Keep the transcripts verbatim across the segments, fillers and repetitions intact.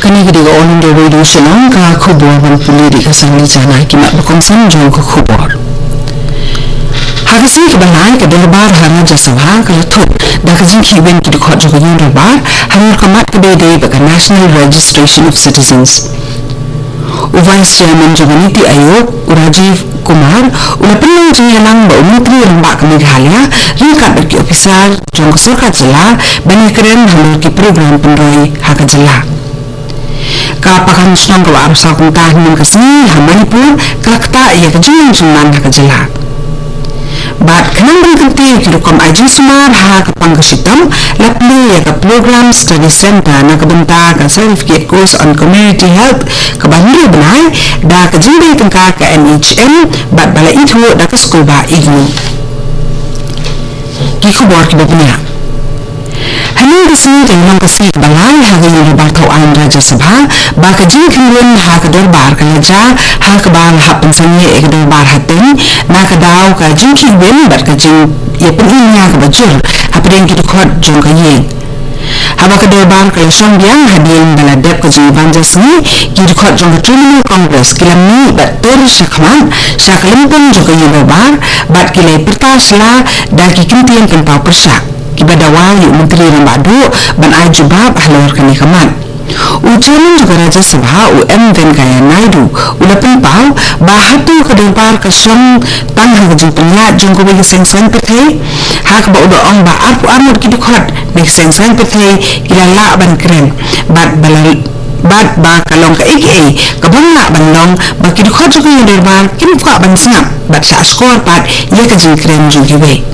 Kane ka dei ka All India Radio Shillong, ka khubor ban pule da ka Sangli Jana. Ki mat ba kongsan jong ka khubor. Ha ka sngi kaba lai, ka dorbar ha Rajya Sabha ka la thup da ka jingkhih win ki dkhot jong ka ïing dorbar halor ka mat kaba ïadei bad ka National Registration of Citizens. U Vice Chairman jong ka NITI Aayog, u Rajiv Kumar, u la pynlong jingïalang bad u Myntri Rangbah ka Meghalaya ryngkat bad ki ophisar jong ka sorkar jylla ban ïakren halor ki program pynroi ha ka jylla. Ka Pakhang Shnong kaba arphew saw kynta hynnin ka sngi ha Manipur ka la ktah ïa ka jinglong jingman ha ka jylla. Bad khnang ban kyntiew ïa ki rukom ai jingsumar ha ka pang ka shitom, la plie ïa ka program Study Centre na ka bynta ka Certificate Course on Community Health kaba hynriew bnai da ka jingdei tyngka ka NHM bad ba la ithuh da ka skulbah IGNOU. Ki khubor kiba bniah. Hynnin ka sngi ka long ka sngi kaba lai ha ka ïing dorbar thaw aiñ Rajya Sabha ba ka jingkhih win ha ka dorbar ka la jia ha kaba la hap pynsangeh ïa ka dorbar ha Teiñ na ka daw ka jingkhih win bad ka jingïapyni nia kaba jur hapdeng ki dkhot jong ka ïing. Haba ka dorbar ka la shong biang hadien ba la dep ka jingïabam ja sngi, ki dkhot jong ka Trinamool Congress ki la mih bad tur sha khmat sha ka lympung jong ka ïing dorbar bad ki la ïapyrta sla da ki kyntien pynpaw pyrshah kiba dawa ïa u Myntri Rangbah Duh ban ai jubab halor kane ka mat. U Chairman jong ka Rajya Sabha, u M Venkaiah Naidu, u la pynpaw ba hato ka dorbar ka shong tang ha ka jingpynïaid jong kawei ka seng saiñ pyrthei, ha kaba u la ong ba arphew ar ngut ki dkhot na ki seng saiñ pyrthei ki la lah ban kren bad ba la, bad ba ka long kaei kaei kaba ym lah ban long ba ki dkhot jong ka ïing dorbar kim kwah ban sngap bad shah shkor pat ïa ka jingkren jong kiwei.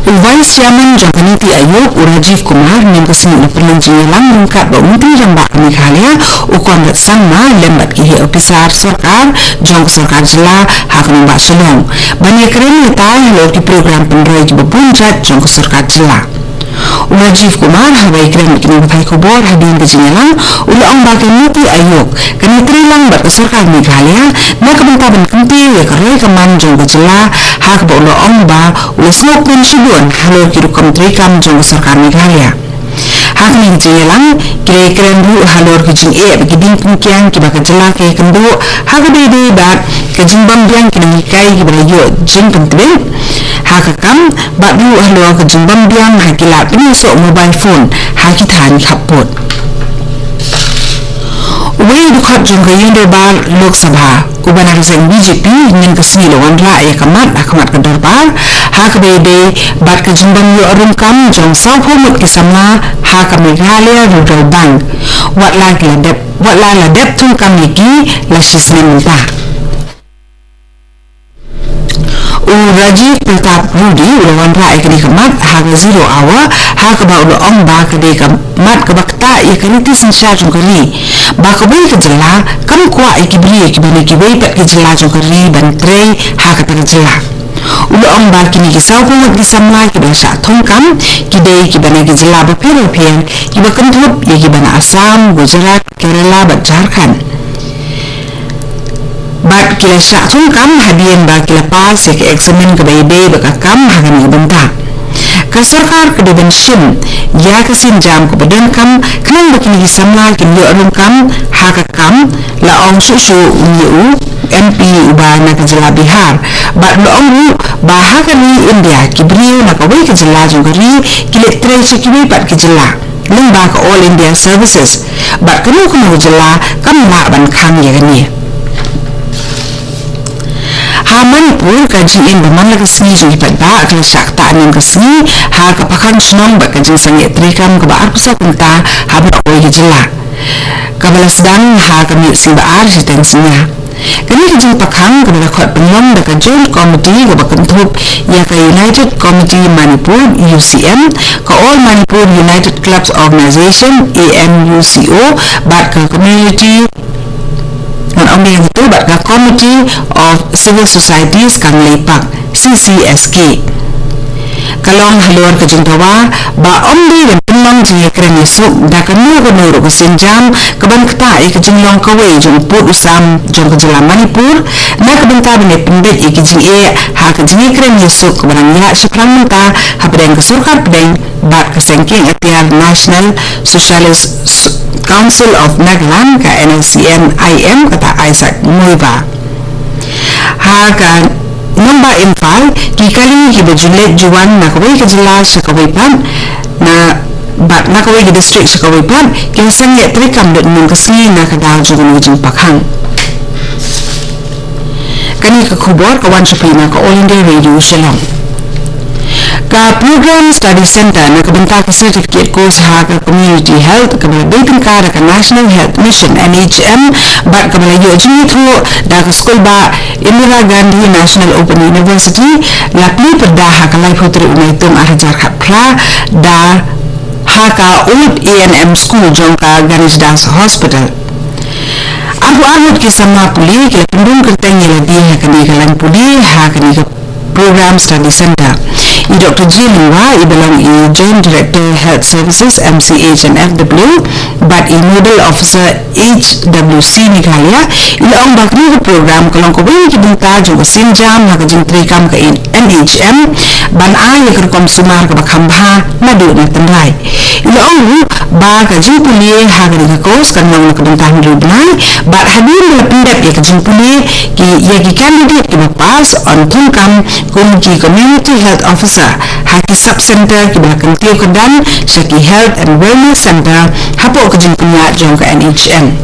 U Vice Chairman jong ka NITI Aayog, u Rajiv Kumar, mynne ka sngi u la pynlong jingïalang ryngkat bad u Myntri Rangbah ka Meghalaya, u Conrad Sangma, lem bad ki heh ophisar sorkar jong ka sorkar jylla ha ka nongbah Shillong ban ïakren ïatai halor ki program pynroi kiba bun jait jong ka sorkar jylla. U Rajiv Kumar, haba ïakren bad ki nongpathai khubor hadien ka jingïalang, u la ong ba ka NITI Aayog kan ïatreilang bad ka sorkar Meghalaya na ka bynta ban kyntiew ïa ka roi ka man jong ka jylla, ha kaba u la ong ba u la sngewkmen shibun halor ki rukom treikam jong ka sorkar Meghalaya. Ha kane ka jingïalang, ki la ïakren ruh halor ki jingeh bad ki diengpyngkiang kiba ka jylla ka ïakynduh ha kaba ïadei bad ka jingbym biang ki nonghikai kiba la ïoh jingpyntbit ha ka kam bad ruh halor ka jingbym biang ha ki lad pynïasoh mobile phone ha ki thaiñ khappud. Uwei u dkhot jong ka ïing dorbar Lok Sabha uba na ka seng BJP, mynne ka sngi la wanrah ïa ka mat ha khmat ka dorbar ha kaba ïadei bad ka jingbym ïoh rung kam jong sawphew ngut ki samla ha ka Meghalaya Rural Bank. Wat la ki la dep, wat la la dep thung kam ïa ki la shisnem mynta. U Rajiv Pratap Rudy u la wanrah ïa kane ka mat ha ka zero hour, ha kaba u la ong ba ka dei ka mat kaba ktah ïa ka riti synshar jong ka ri, ba kawei ka jylla kam kwah ïa ki briew kiba na kiwei pat ki jylla jong ka ri ban trei ha kata ka jylla. U la ong ba kine ki sawphew ngut ki samla kiba la shah thung kam ki dei kiba na ki jylla bapher bapher kiba kynthup ïa kiba na Assam, Gujarat, Kerala bad Jharkhand. Bad ki la shah thung kam hadien ba ki la pass ïa ka eksamin kaba ïadei bad ka kam ha kane ka bynta. Ka sorkar ka dei ban shim ïa ka sienjam kaba donkam khnang ba kine ki samla kin ïoh rung kam ha ka kam, la ong shuh shuh u, u MP uba na ka jylla Bihar. Bad la ong ruh ba ha ka ri India ki briew na kawei ka jylla jong ka ri ki leit trei sha kiwei pat ki jylla lyngba ka All India Services, bad kano kano ka jylla kam lah ban khang ïa kane. Ha Manipur, ka jingim ba man la ka sngi jong ki paidbah ka la shah ktah mynne ka sngi ha ka Pakhang Shnong bad ka jingsangeh treikam kaba arphew saw kynta ha baroh kawei ka jylla, kaba la sdang ha ka miet sngi ba ar shiteng synñia. Kane ka jingpakhang kaba la khot pynlong da ka Joint Committee kaba kynthup ïa ka United Committee Manipur, UCM, ka All Manipur United Clubs Organization, AMUCO, bad ka Community, ngan ong biang ïa kito, bad ka Committee of Civil Societies Kangleipak, CCSK. Ka long halor ka jingdawa ba ym dei ban pynlong jingïakren ïasuk da kano kano ruh ka sienjam kaban ktah ïa ka jinglong kawei jong u pud u sam jong ka jylla Manipur, na ka bynta ban ïa pynbeit ïa ki jingeh ha ka jingïakren ïasuk kaba dang ïaid shaphrang mynta hapdeng ka sorkar pdeng bad ka seng kieng atiar National Socialist S-, Council of Nagaland, ka N S C N I M, kata Isaac Muivah. Ha ka nongbah Imphal, ki kali kiba ju leit ju wan na kawei ka jylla sha kawei pat, na, bad na kawei ka district sha kawei pat, ki la sangeh treikam da mynnin ka sngi na ka daw jong ka jingpakhang. Kane ka khubor ka wan sha phi na ka All India Radio Shillong. Ka Program Study Center na ka bynta ka certificate course ha ka Community Health, kaba la dei tyngka da ka National Health Mission, N H M, bad kaba la ïoh jingïathuh da ka Skulbah Indira Gandhi National Open University, la plie pyrda ha ka laiphew tarik u Naitung ar hajar khatphra, da ha ka Old A and M School jong ka Ganesh Das Hospital. Arphew ar ngut ki samla pule ki la pynrung kyrteng ïa lade ha kane ka lain pule ha kane ka Program Study Center. I Doctor J Lyngwa, iba long i Joint Director Health Services, M C H and F W, bad i Nodal Officer, H W C Meghalaya, i la ong ba kane ka program ka long kawei na ki bynta jong ka sienjam ha ka jingtreikam ka N H M, ban ai ïa ka rukom sumar kaba kham bha naduh na tynrai. I la ong ruh ba ka jingpule ha kane ka course kan long na ka bynta hynriew bnai, bad hadien ba la pyndep ïa ka jingpule, ki, ïa ki candidate kiba pass yn pyndonkam kum ki Community Health Officer ha ki sub center kiba la kyntiew kyrdan sha ki Health and Wellness Center hapoh ka jingpynïaid jong ka N H M.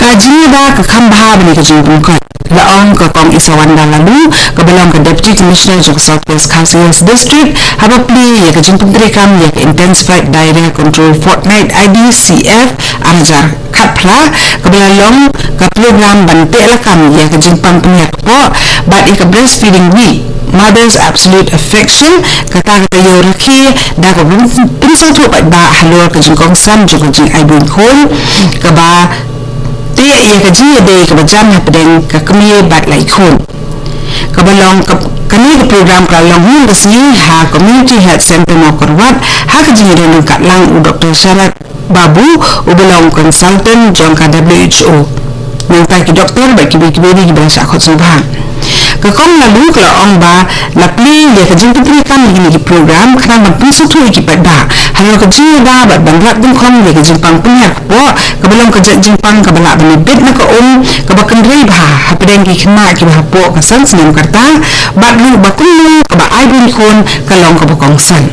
Ka jingïada ka kham bha bad ka jingpynkoit. La ong ka Kong Isawanda Laloo, kaba long ka Deputy Commissioner jong ka South West Khasi Hills District, haba plie ïa ka jingpyntreikam ïa ka Intensified Diarrhea Control Fortnight, I D C F, ar hajar khatphra, kaba la long ka program ban teh lakam ïa ka jingpang pynhiar kpoh, bad ïa ka Breastfeeding Week, Mother's Absolute Affection, kata ka taïew rakhe da ka pynsngewthuh paidbah halor ka jingkongsan jong ka jingai bun khun, kaba teh ïa ka jingïadei kaba jan hapdeng ka kmie bad lai khun. Kaba long ka, kane ka program ka la long hynnin ka sngi ha Community Health Center Mawkyrwat, ha ka jingïadon ryngkat lang u Doctor Sharad Babu, uba long consultant jong ka W H O. Nangta ki doktor bad kiwei kiwei de kiba la shah khot sngewbha. Ka Kong Laloo ka la ong ba la plie ïa ka jingpyntreikam ïa kine ki program khnang ban pynsngewthuh ïa ki paidbah halor ka jingïada bad ban rat dyngkhong ïa ka jingpang pynhiar kpoh, kaba long ka jait jingpang kaba lah ban ïabit na ka um, kaba kynrei bha hapdeng ki khynnah kiba hapoh ka san snem ka rta, bad ruh ba kumno kaba ai bun khun ka long kaba kongsan.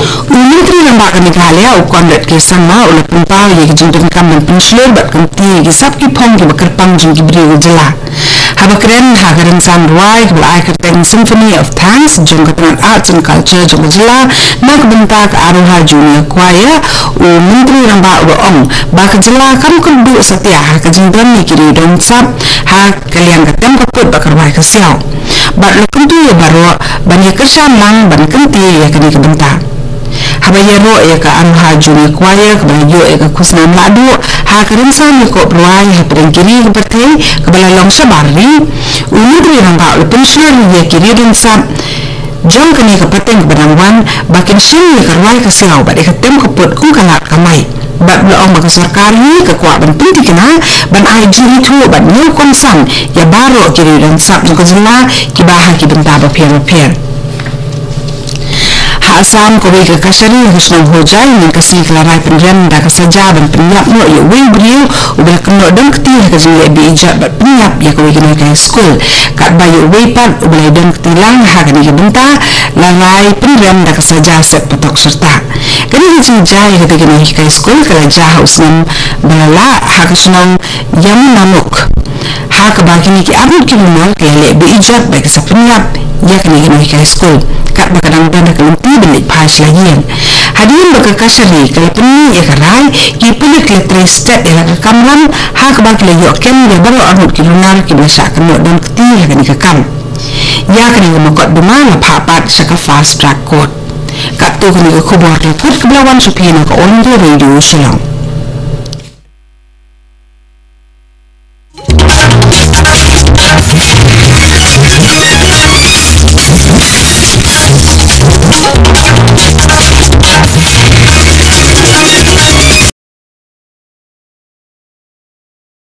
U Myntri Rangbah ka Meghalaya, u Conrad K Sangma, u la pynpaw ïa ka jingdonkam ban pynshlur bad kynti ïa ki sap ki phong kiba kyrpang jong ki briew ka jylla. Haba kren ha ka rynsan rwai kaba la ai kyrteng Symphony of Thanks jong ka tnat Arts and Culture jong ka jylla na ka bynta ka Aroha Junior Choir, u Myntri Rangbah u la ong ba ka jylla kam kyrduh satia ha ka jingdon ïa ki riew don sap ha ka liang ka tem ka put bad ka rwai ka siaw. Bad la kyntu ïa baroh ban ïa kyrshan lang ban kynti ïa kane ka bynta. Haba ïaroh ïa ka Aroha Junior Choir kaba la ïoh ïa ka khusnam lahduh ha ka rynsan ïakob rwai hapdeng ki ri ka pyrthei kaba la long shabar ri, u Myntri Rangbah u la pynshlur ïa ki riew don sap jong kane ka pateng kaba dang wan ba kin shim ïa ka rwai ka siaw bad ïa ka tem ka put kum ka lad ka mai. Bad u la ong ba ka sorkar hi ka kwah ban pynthikna ban ai jingithuh bad ñiewkongsan ïa baroh ki riew don sap jong ka jylla kiba ha ki bynta bapher bapher. Ha Assam, kawei ka kashari ha ka shnong Hojai mynta ka sngi ka la rai pynrem da ka saja ban pynïap noh ïa uwei u briew uba la kynnoh don kti ha ka jingleh beh ijot bad pynïap ïa kawei ka nonghikai skul. Katba ïa uwei pat uba la ïadon kti lang ha kane ka bynta la rai pynrem da ka saja set patok syrta. Kane ka jingjia ïa kata ka nonghikai skul ka la jia ha u snem ba la lah ha ka shnong Yamunamukh, ha kaba kine ki arngut ki runar ki la leh beh ijot bad ki sa pynïap ïa kane ka nonghikai skul, katba ka dang don ha ka lynti ban leit phai sha la ïing. Hadien ba ka kashari ka la pynmih ïa ka rai, ki pulit ki la trei stet ïa la ka kamram, ha kaba ki la ïoh kem ïa baroh arngut ki runar kiba la shah kynnoh don kti ha kane ka kam. Ïa kane ka mukotduma la phah pat sha ka Fast Track Court. Katto kane ka khubor la kut kaba la wan sha phi na ka All India Radio Shillong.